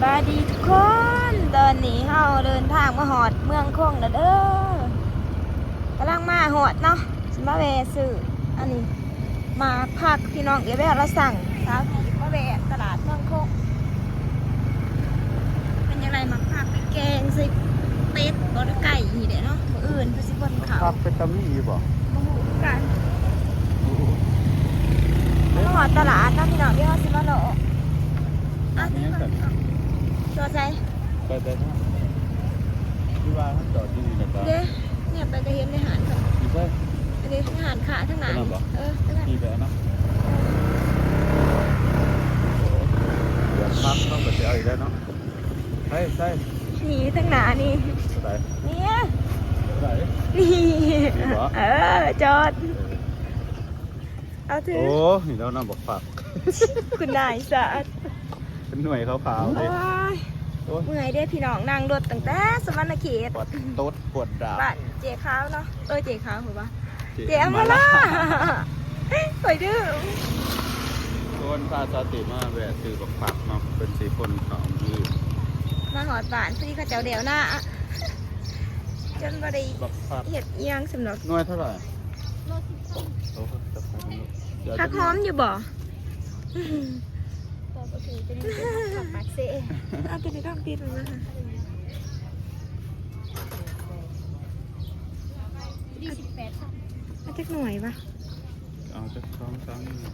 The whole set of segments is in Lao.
ສະບາຍດີທຸກຄົນ ຕອນນີ້ເຮົາເດີນທາງມາຮອດເມືອງຄົງແລ້ວເດີ ກຳລັງມາຮອດເນາະ ຊິມາແວ່ຊື້ອັນນີ້ ໝາກຜັກ ພີ່ນ້ອງ ເອື້ອຍແວ່ລາວສັ່ງ ສາວຕີບມາແວ່ຕະຫຼາດເມືອງຄົງ ເພິ່ນຢາກໄດ້ໝາກຜັກໄປແກງໃສ່ເປັດບໍ່ ຫຼືໄກ່ນີ້ແຫຼະເນາະ ມື້ອື່ນເພິ່ນຊິຂົນເຂົ້າ ໝາກຜັກເປັນຕາມີຢູ່ບໍ່? ບໍ່ຮູ້ຄືກັນ ມາຮອດຕະຫຼາດເນາະພີ່ນ້ອງ ດຽວເຮົາຊິມາເລາະ ອັນນີ້ ຈອດໃສ? ໄປ ໄປທາງ ທີ່ວ່າເຮົາຈອດຢູ່ນີ້ແລ້ວກໍ ເດ້ ແນມໄປກໍເຫັນໃນຮ້ານເພິ່ນ ຢູ່ໃສ? ອັນນີ້ຮ້ານຄ້າທາງໜ້າ ເອີ ໄປທາງນັ້ນ ຂີ່ໄປເນາະ ຢາກພັກເຮົາກໍຊິເອົາອີກແລ້ວເນາະ ໃສ ໃສ? ນີ້ທາງໜ້ານີ້ ໃສ? ນີ້ ໃສ? ນີ້ ນີ້ບໍ່? ເອີ ຈອດ ເອີ ເອົາຖື ໂອ້ ນີ້ແລ້ວນະບັກຜັກ ຄຸນນາຍສາດ ເປັນໜ່ວຍຂາວໆ ເດ້ ໂອ້ຍ ໂອ້ຍ ເມື່ອຍເດ້ພີ່ນ້ອງ ນັ່ງລົດຕັ້ງແຕ່ສະຫວັນນະເຂດ ປວດຕົດປວດດາກ ບ້ານເຈ້ຂາວເນາະ ເອີ ເຈ້ຂາວ ເຫັນບໍ່? ເຈ້ ເຈ້ອຳມາລາ ອຳມາລາ ຂ້ອຍດື້ ຄົນພາສາຕິມາແວ່ຊື້ບັກຜັກເນາະ ເພິ່ນຊິຂົນເຂົ້າມື້ ມາຮອດບ້ານ ພໍດີເຂົາເຈົ້າແລ້ວນາ ຈົນບໍ່ໄດ້ບັກຜັກ ເຮັດອີ່ຫຍັງສຳດອກ ໜ່ວຍເທົ່າໃດ? ໂລສິບພັນ ໂອ້ ຈັກພັນ ຜັກຫອມຢູ່ບໍ່? ບໍ່ ບໍ່ຖືກ ຕົວນີ້ເປັນຜັກປາກເຊ ເອົາຕົວນີ້ຕ້ອງຕິດມັນມາ ນີ້ສິບແປດພັນ ເອົາຈັກໜ່ວຍວະ? ເອົາຈັກສອງສາມໜ່ວຍ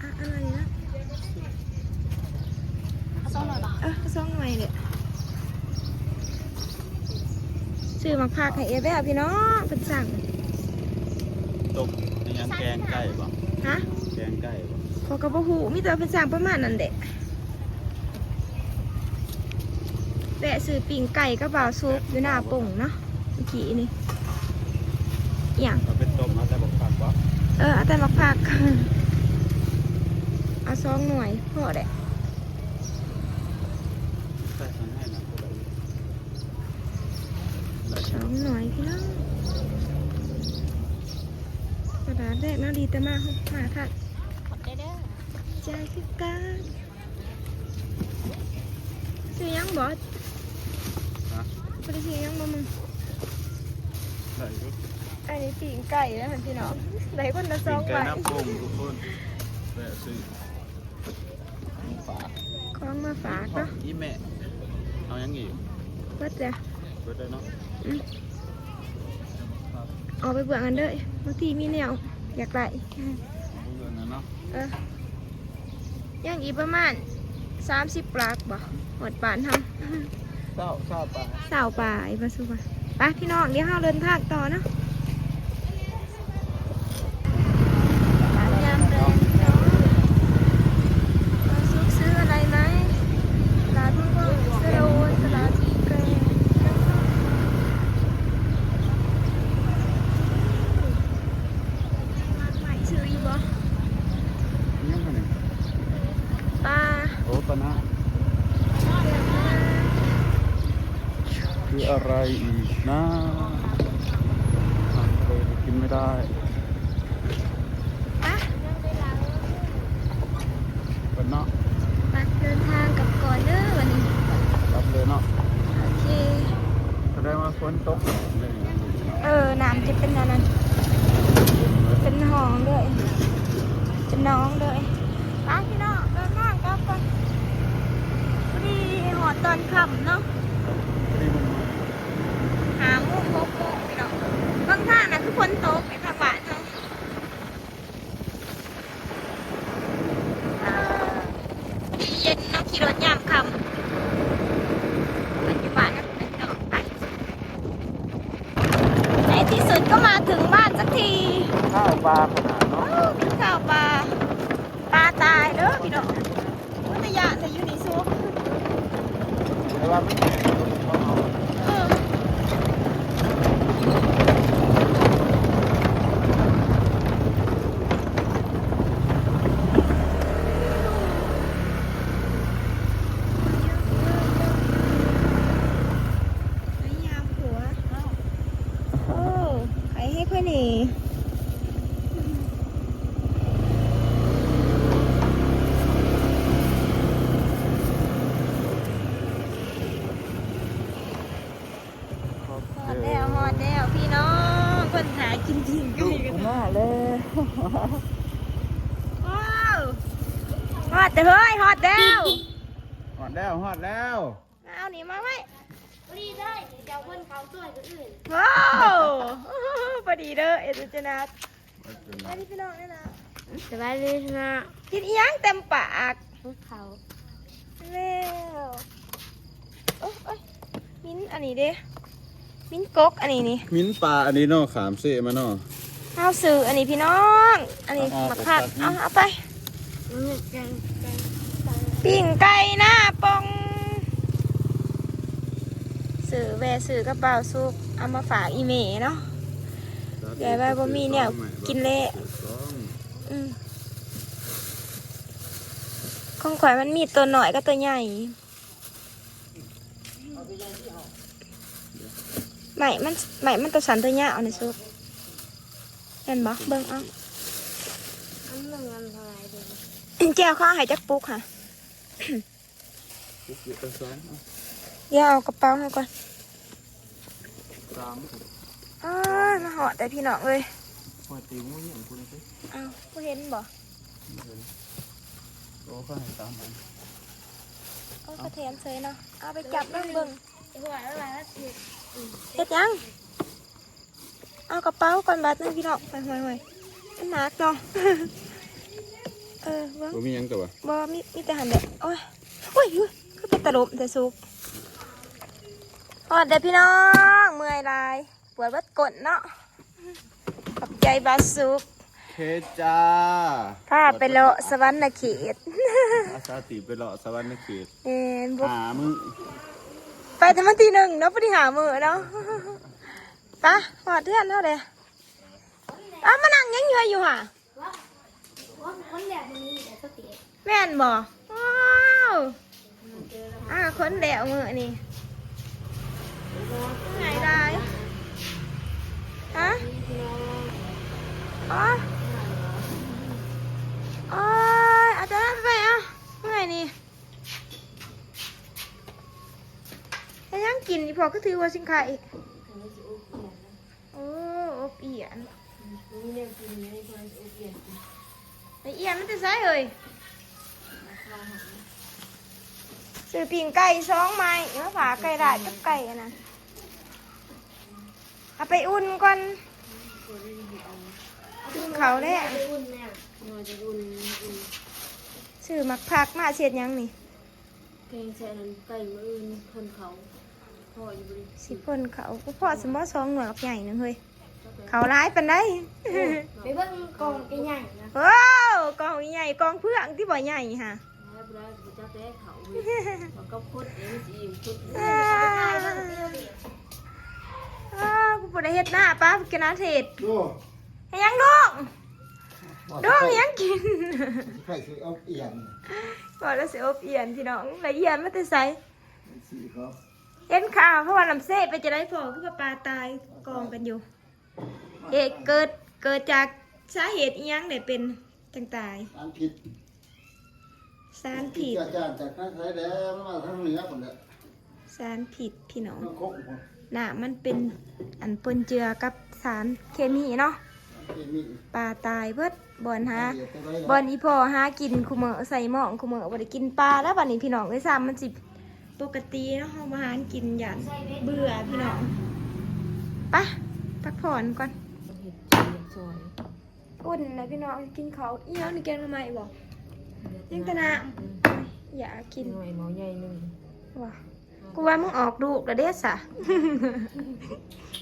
ອ່ະ ອັນນັ້ນນະ ເອົາສອງໜ່ວຍບໍ່? ເອີ ເອົາສອງໜ່ວຍແຫຼະ ຊື້ໝາກຜັກໃຫ້ເອື້ອຍແວ່ພີ່ນ້ອງ ເພິ່ນສັ່ງ ຕົ້ມອີ່ຫຍັງ ແກງໄກ່ບໍ່? ຮະ? ແກງໄກ່ບໍ່? ຂ້ອຍກໍບໍ່ຮູ້ ມີແຕ່ວ່າເພິ່ນສັ່ງປະມານນັ້ນແຫຼະ ແວະຊື້ປີ້ງໄກ່ກັບບ່າວສຸກຢູ່ໜ້າປົງເນາະ ເມື່ອກີ້ນີ້ ອີ່ຫຍັງ? ເອົາໄປຕົ້ມ ເອົາແຕ່ບັກຜັກບໍ່? ເອີ ເອົາແຕ່ບັກຜັກ ເອົາສອງໜ່ວຍພໍແຫຼະ ໃສ່ອັນໃຫ້ນະ ສອງໜ່ວຍພີ່ນ້ອງ ຕະຫຼາດແລກເນາະ ດີແຕ່ມາ ມາທັນ ຂອບໃຈເດີ ໃຈຄືກັນ ຊື້ຫຍັງບໍ່? ຮະ? ບໍ່ໄດ້ຊື້ຫຍັງບໍ່ມຶງ? ໄດ້ຢູ່ ອັນນີ້ປີ້ງໄກ່ນະພີ່ນ້ອງ ໄດ້ຄົນລະສອງໄມ້ ປີ້ງໄກ່ນາປົງທຸກຄົນ ແວະຊື້ ຂອງມາຝາກເນາະ ອີ່ແມ່ ເອົາຫຍັງອີກ? ເບິດແລ້ວ ເບິດແລ້ວເນາະ ອືມ ເອົາໄປເບື້ອງນັ້ນເດີ ບາງທີມີແນວຢາກໄດ້ ເບື້ອງນັ້ນເນາະ ເອີ ຍັງອີກປະມານສາມສິບຫຼັກບໍ່ ຮອດບ້ານເຮົາ ຊາວ ຊາວປາຍ ຊາວປາຍ ບໍ່ສຸກວ່າ ໄປພີ່ນ້ອງ ດຽວເຮົາເດີນທາງຕໍ່ເນາະ ຕະຫຼາດຍາມແລງພີ່ນ້ອງ ບ່າວສຸກຊື້ອະໄລໄໝ? ຕະຫຼາດເມືອງຄົງ ສະໂລນ ຕະຫຼາດແກງ ຊື້ອີກບໍ່? ຍັງຫັ້ນ ປາ ໂອ້ ປານາ ຄືອະໄລອີກນະ? ຫາກະເລີຍກິນໄມ່ໄດ້ ໄປ ເພິ່ນເນາະ ໄປ ເດີນທາງກັບກ່ອນເດີບັດນີ້ ກັບເລີຍເນາະ ໂອເຄ ສະແດງວ່າຝົນຕົກ ເອີ ນ້ຳຈະເປັນອັນນັ້ນ ເປັນຮ່ອງເລີຍ ເປັນໜອງເລີຍ ໄປພີ່ນ້ອງ ເດີນທາງກັບກ່ອນ ພໍດີຮອດຕອນຄ່ຳເນາະ ພໍດີ ຫ້າໂມງ ຫົກໂມງພີ່ນ້ອງ ເບິ່ງທາງນະຄືຝົນຕົກໃນທາງບ້ານເຮົາ ເອີ ເຢັນເນາະ ຂີ່ລົດຍາມຄ່ຳ ປັດຈຸບັນເນາະ ໄປ ໃນທີ່ສຸດກໍມາເຖິງບ້ານສັກທີ ຄາວປາຂະໜາດເນາະ ເອີ ກິນຄາວປາ ປາຕາຍເດີພີ່ນ້ອງ ໂອ້ຍ ຕາຢ້ານແທ້ຢູ່ນີ້ສູ ແຕ່ວ່າມັນ ເອີ. ໄປຍາມຜົວ ໂອ້ ໄປໃຫ້ເພິ່ນນີ້. ກິນປີ້ງໄກ່ກໍໄດ້ ມາແລ້ວ ວ້າວ ຮອດແລ້ວເຮີ້ຍ ຮອດແລ້ວ ຮອດແລ້ວ ຮອດແລ້ວ ມາເອົານີ້ມາໄວ້ ພໍດີເດີ ເຈົ້າເພິ່ນເຂົ້າຊ່ວຍຄົນອື່ນ ໂອ້ ພໍດີເດີ ເອັດວິດຈະນາດ ສະບາຍດີພີ່ນ້ອງເດີລະ ສະບາຍດີພີ່ນ້ອງ ກິນອີ່ຫຍັງເຕັມປາກ ເຂົ້າແລ້ວ ໂອ້ຍ ມິນອັນນີ້ເດ້ ມິນກົກອັນນີ້ນີ້ ມິນປາອັນນີ້ເນາະ ຂ້າມເຊມາເນາະ ເຮົາຊື້ອັນນີ້ພີ່ນ້ອງ ອັນນີ້ໝາກຜັກ ເອົາ ເອົາໄປ ປີ້ງໄກ່ໜ້າປ່ອງ ຊື້ ແວ່ຊື້ກັບບ່າວສຸກ ເອົາມາຝາກອີ່ແມ່ເນາະ ແຕ່ວ່າບໍ່ມີແນວກິນແລ້ວ ອືມ ຂອງຂ້ອຍມັນມີໂຕນ້ອຍກັບໂຕໃຫຍ່ ໄມ້ມັນ ໄມ້ມັນໂຕສັ້ນໂຕຍາວນີ້ສຸກ ແມ່ນບໍ່? ເບິ່ງເອົາ ອັນໜຶ່ງອັນເທົ່າໃດເດີ? ແຈ່ວເຂົາໃຫ້ຈັກປຸກຫະ? ປຸກຢູ່ເທິງສອງ ດຽວເອົາກະເປົາໃຫ້ກ່ອນ ສາມ ໂອ້ຍ ມາຮອດແລ້ວພີ່ນ້ອງເອີຍ ຫ້ອຍ ຕີງູຫຍັງພຸ້ນຕິ ອ້າວ ບໍ່ເຫັນບໍ່? ບໍ່ເຫັນ ໂອ້ ເຂົາໃຫ້ສາມອັນ ໂອ້ ເຂົາແຖມເສີຍເນາະ ເອົາໄປຈັບນຳເບິ່ງ ເຮັດຫຍັງ? ເອົາກະເປົາກ່ອນບາດໜຶ່ງພີ່ນ້ອງ ໂອ້ຍໆ ມັນໜັກເນາະ ເອີ ເບິ່ງ ບໍ່ມີຫຍັງຕົວະ ບໍ່ ມີ ມີແຕ່ຫັ້ນແຫຼະ ໂອ້ຍ ໂອ້ຍ ຄືເປັນຕາລົມແທ້ສຸກ ຮອດແລ້ວພີ່ນ້ອງ ເມື່ອຍຫຼາຍ ປວດເບິດກົ້ນເນາະ ຂອບໃຈບ່າວສຸກ ໂອເຄຈ້າ ພາໄປເລາະສະຫວັນນະເຂດ ພາສາຕີໄປເລາະສະຫວັນນະເຂດ ແມ່ນ ຫ້າມື້ ໄປແຕ່ວັນທີໜຶ່ງເນາະ ພໍດີຫ້າມື້ເນາະ ໄປ ຮອດເຮືອນເຮົາເດ້ ເອົາ ມານັ່ງຫຍັງຢູ່ ຢູ່ຫະ? ແມ່ນບໍ່? ວ້າວ ອ່າ ຄົນແລ້ວມື້ນີ້ ເມື່ອຍຫຼາຍ ຮະ? ອໍ ໂອ້ຍ ເອົາໂຕນັ້ນໄປ ເອົາ ເມື່ອຍນີ້ ເຮັດຫຍັງກິນ? ອີ່ພໍ່ຄືຖືຫົວສິງຄ້າອີກ? ໂອ້ ອົບອຽນ ມີແນວກິນຢູ່ໃນ ເພິ່ນຊິອົບອຽນກິນ ໄປອຽນມາແຕ່ໃສເອີຍ? ຊື້ປີ້ງໄກ່ສອງໄມ້ມາຝາກໄກ່ລາດກັບໄກ່ອັນນັ້ນ ເອົາໄປອຸ່ນກ່ອນ ກິນເຂົ້າແລ້ວ ຊື້ໝາກຜັກມາເຮັດຫຍັງນີ້? ແກງໃສ່ອັນນັ້ນໄກ່ ມື້ອື່ນພົ່ນເຂົ້າ ພໍຢູ່ບໍ່? ຊິພົ່ນເຂົ້າ ບໍ່ພໍຊັ້ນບໍ່ ສອງໜ່ວຍບັກໃຫຍ່ໜຶ່ງເຮີ້ຍ ເຂົ້າຫຼາຍປານໃດ? ໂອ້ ໄປເບິ່ງກອງໃຫຍ່ໆນະ ໂອ້ ກອງໃຫຍ່ ກອງເຟືອງຕິບໍ່ໃຫຍ່ຫະ ບໍ່ໄດ້ ບໍ່ຈັກແຕ່ເຂົ້າເຮີ້ຍ ເຂົ້າກັບຄົນເອງຊິອີ່ມຄົນ ເອີ ເອີ ກູບໍ່ໄດ້ເຮັດໜ້າ ປ້າກິນອາເທດ ໂອ້ ເຮັດຫຍັງລູກ? ໂດງຫຍັງກິນ? ໃຜຊິອົບອຽນ ວ່າແລ້ວຊິອົບອຽນ ພີ່ນ້ອງ ແລ້ວອຽນມາແຕ່ໃສ? ເຫັນຂ່າວ ເພາະວ່ານ້ຳເຊ ເປັນຈັ່ງໃດພໍ່ ຄືວ່າປາຕາຍກອງກັນຢູ່? ເຫດເກີດ ເກີດຈາກສາເຫດອີ່ຫຍັງໄດ້ເປັນຈັ່ງຕາຍ? ສານພິດ ສານພິດ ຈາກ ຈາກທາງໃສແດ່? ມັນມາທາງເໜືອພຸ້ນແຫຼະ ສານພິດພີ່ນ້ອງ ນ້ຳມັນເປັນອັນປົນເຈືອກັບສານເຄມີເນາະ ສານເຄມີ ປາຕາຍເບິດ ບ່ອນຫາ ສາເຫດຈັ່ງໃດລະ? ບ່ອນອີ່ພໍ່ຫາກິນຄູ່ມື້ ໃສ່ໝ້ອງຄູ່ມື້ ບໍ່ໄດ້ກິນປາແລ້ວ ບາດນີ້ພີ່ນ້ອງເອີຍ ຊ້ຳມັນຊິປົກກະຕິເນາະ ເຮົາມາຫາກິນຢ້ານເບື່ອພີ່ນ້ອງ ໄປ ພັກຜ່ອນກ່ອນ ເຮັດກິນເຮັດຊອຍ ອຸ່ນນະພີ່ນ້ອງ ກິນເຂົ້າ ອີ່ຫຍັງນີ້ ແກງໜໍ່ໄມ້ບໍ່? ຍັງແຕ່ນ້ຳ ອືມ ຢາກກິນ ໜໍ່ໄມ້ໝໍ້ໃຫຍ່ໜຶ່ງ ວ່າ ກູວ່າມຶງອອກລູກແລ້ວເດ້ສະ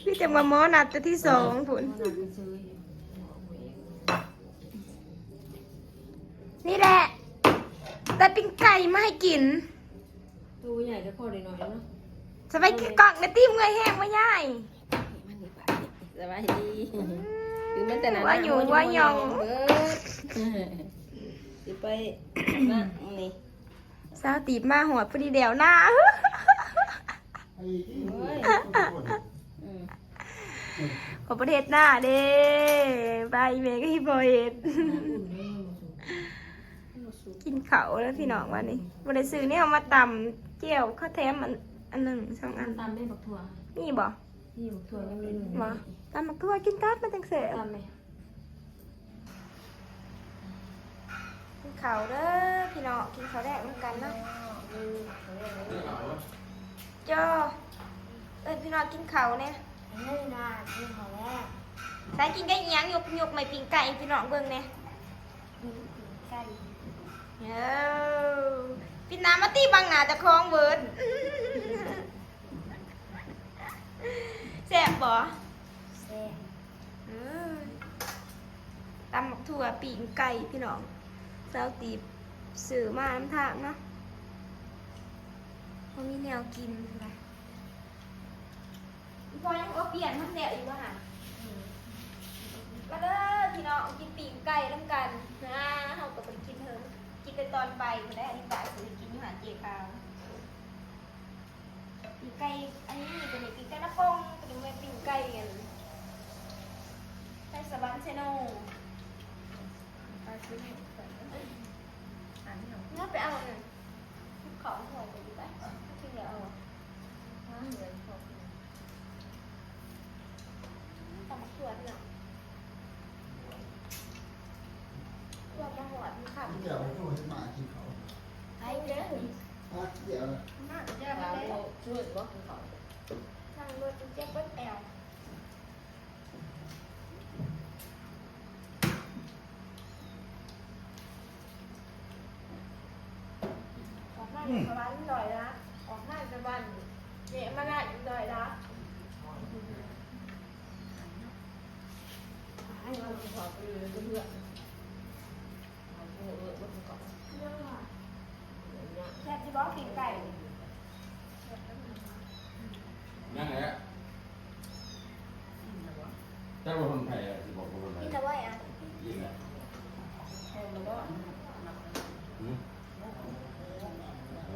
ມີແຕ່ວ່າໝໍນັດແຕ່ທີສອງພຸ້ນ ໝໍນັດໄປເຊີຍ ນີ້ແຫຼະ ແຕ່ປີ້ງໄກ່ມາໃຫ້ກິນ ໂຕໃຫຍ່ແຕ່ພໍໄດ້ໜ້ອຍເນາະ ສະບາຍດີກ້ອງນະຕິ ເມື່ອຍແຮງບໍ່ຍາຍ? ສະບາຍດີ ອືມ ຄືມັນແຕ່ນັ້ນ ວ່າຢູ່ ວ່າຫຍອງ ເບິດ ຊິໄປນະ ນີ້ ສາວຕີບມາຮອດພໍດີແລ້ວນະ ໂອ້ຍ ອືມ ເຂົາບໍ່ໄດ້ເຮັດນາເດ້ ບາຍແມ່ກໍຊິບໍ່ເຮັດ ກິນເຂົ້າແລ້ວພີ່ນ້ອງ ບາດນີ້ບໍ່ໄດ້ຊື້ແນວມາຕຳ ແຈ່ວເຂົາແຖມອັນ ອັນໜຶ່ງສອງອັນ ຕຳໄດ້ບັກຖົ່ວ ມີບໍ່? ນີ້ໝາກຖົ່ວຍັງໜ້ອຍໆ ມາ ຕຳໝາກຖົ່ວກິນກັບ ມັນຈັ່ງແຊບ ຕຳແມ່ ກິນເຂົ້າເດີພີ່ນ້ອງ ກິນເຂົ້າແລກນຳກັນເນາະ ເຈົ້າ ເອີ້ນພີ່ນ້ອງກິນເຂົ້າແດ່ ເອີ ນາ ກິນເຂົ້າແລ້ວ ໃສກິນກັບອີ່ຫຍັງ ຍົກ ຍົກໄມ້ປີ້ງໄກ່ໃຫ້ພີ່ນ້ອງເບິ່ງແດ່ ປີ້ງໄກ່ ເອີ ປິດໜ້າມາຕິ ບັງໜ້າເຈົ້າຂອງເບີດ. ແຊບບໍ່? ແຊບ ເອີ ຕຳໝາກຖົ່ວ ປີ້ງໄກ່ພີ່ນ້ອງ ສາວຕີບຊື້ມານຳທາງເນາະ ບໍ່ມີແນວກິນ ອີ່ພໍ່ຍັງບໍ່ປ່ຽນ ມັນແຊບຢູ່ບໍ່ຫະ? ອືມ ມາເດີພີ່ນ້ອງ ກິນປີ້ງໄກ່ນຳກັນ ອາ ເຮົາກໍບໍ່ໄດ້ກິນເຖິງ ກິນແຕ່ຕອນໄປພຸ້ນແຫຼະ ອັນນີ້ກະຊື້ກິນຢູ່ຮ້ານເຈຂາວ. ປີ້ງໄກ່ ອັນນີ້ ໂຕນີ້ປີ້ງໄກ່ນາປົງ ໂຕນີ້ແມ່ນປີ້ງໄກ່ອັນ ໄກ່ສະຫວັນເຊໂນ ໄປຊື້ໃຫ້ຂ້ອຍເດີ ອັນນີ້ເນາະ ໄປເອົາອັນນັ້ນ ເຂົ້າຫອມໄປຢູ່ໄປ ກິນແລ້ວເອົາ ມາເຫຼືອອີກ ຕຳບັກຖົ່ວພີ່ນ້ອງ ພວກມາຮອດມັນຄ່ຳ ແກ້ວຄືເຮັດມາກິນເຂົ້າ ໄປເດີ ຮະ ແກ້ວ ມາແກ້ວ ມາເດີ ເຂົາ ເຂົາ ນັ່ງລົດຈົນເຈັບເບິດແອວ ອອກມາຈາກສະຫວັນດອຍລະ ອອກມາຈາກບ້ານເຈມະລາດດອຍລະ ໃຫ້ເຂົາເພື່ອນ ແຊບຊິບໍ່ ປີ້ງໄກ່ ຍັງແຫຼະ ຈັກວ່າຄົນໄທອະ ຊິບອກວ່າຄົນໄທ ກິນແລ້ວບໍ່ອະ ກິນແລ້ວ ເອີ ບໍ່ ຫືມ ເ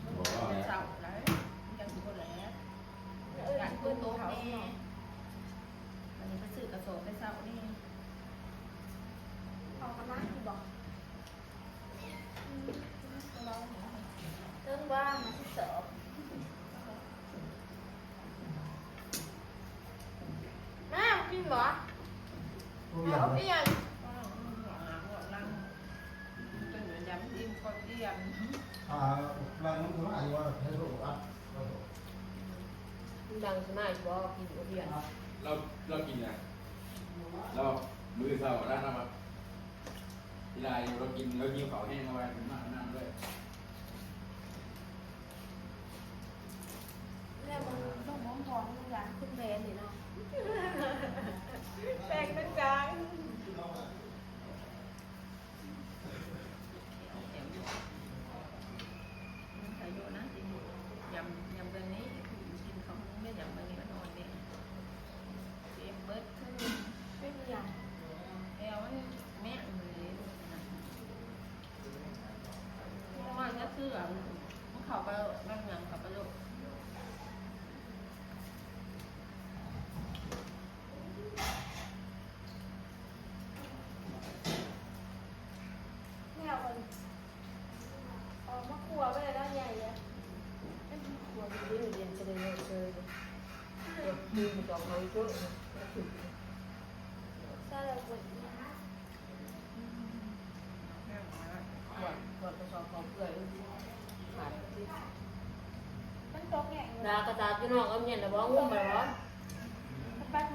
ອີ ບໍ່ ເຊົ້າໄດ ມັນຈັ່ງຊິບໍ່ແຫຼະ ເອີ ຢ້ານຝົນຕົກແດ່ ອັນນີ້ໄປຊື້ກະສອບແຕ່ເຊົ້ານີ້ ເອົາກະມາຢູ່ບໍ່? ເຖິງວ່າມາຊິສອບ ມາກິນບໍ່? ເອົາອີ່ຫຍັງ? ອ່າ ຫຼັງມັນຊິມາຢູ່ວ່າໃຫ້ໂລດອັດ ດັງຊິມາຢູ່ບໍ່? ກິນບໍ່ພຽງ ລາວ ລາວກິນຫຍັງ? ລາວ ມື້ເຊົ້າລາວນຳ ທີ່ລາວຢູ່ ລາວກິນ ລາວຫິວເຂົ້າແຮງ ລາວວ່າກິນມາກນຳເລີຍ ແລ້ວມັນຕ້ອງມອງທອງຢ່າງຂຶ້ນແບນນີ້ເນາະ ແປງກາງໆ. ອາຍຸນະ ກິນ ຍຳ ຍຳເບິ່ງນີ້ ກິນເຂົ້າຫຸງແມ່ ຍຳເບິ່ງນີ້ ອ່ອນໆ ນີ້ ເຈັບເບິດ ເປັນຫຍັງ? ແອວມັນແມ່ນເລີຍ ບໍ່ວ່າຈະເຊື່ອ ມັນເຂົ້າໄປ ມັນຫຍັງເຂົ້າໄປໂລດ. ແນວເພິ່ນອອກມາຄົວໄປແລ້ວເນາະ ໃຫຍ່ເລີຍ ຄົວໄປເລີຍ ຮຽນສະເດເລີຍເຊີຍເລີຍ ໃສ່ແລ້ວເບິດ ອືມ ແມ່ນ ຂວດ ຂວດກະສອບເຂົ້າເປື່ອຍ ຂາດ ມັນຕົກແຮງ ດາກະດາດພີ່ນ້ອງ ເອົາເຢັນລະບໍ່? ງຸ້ມໄປບໍ່?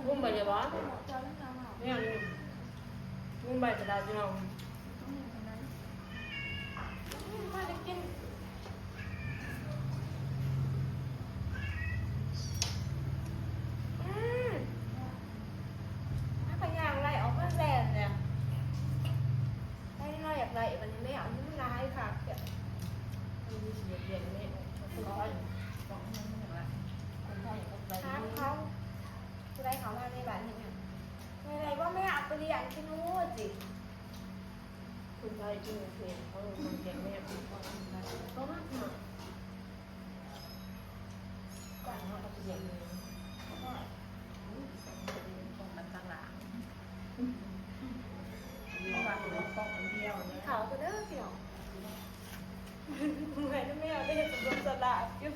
ງຸ້ມໄປລະບໍ່? ແມ່ນ ງຸ້ມໄປກະດາດພີ່ນ້ອງ ມາກິນ ອືມ ເຮົາກະຍ່າງໄລ່ອອກມາແລ່ນແຫຼະ ໄລ່ນ້ອຍຢາກໄລ່ ບັດນີ້ແມ່ເອົາມັນຫຼາຍຄັກແທ້ ມັນມີຊິເຮັດວຽກແມ່ ເອົາໄປ ບອກມັນ ຄົນໄທເຂົາໄປ ຖາມເຂົາ ຜູ້ໃດເຂົ້າມາໃນບ້ານເຮັດຫຍັງ ເມື່ອໃດບໍ່ແມ່ເອົາໄປລ້ຽງກິນ ໂອ້ ຈິ ຄົນໄທກິນເຜັດ ເຂົາຄົນແກ່ແມ່ເຂົາກິນໄດ້ ເຂົາມາເນາະ ກວ່າເນາະ ເຂົາຊິລ້ຽງແມ່ ເຂົາ ອືມ ເຂົາກິນຂອງກັນຕ່າງຫຼາຍ ເຂົາວ່າເຂົາເກາະຄົນດຽວ ເຂົາກໍເດີພີ່ນ້ອງ ເມື່ອຍນຳແມ່ໄດ້ເຮັດສຳຫຼວດສະຫຼາດຢູ່.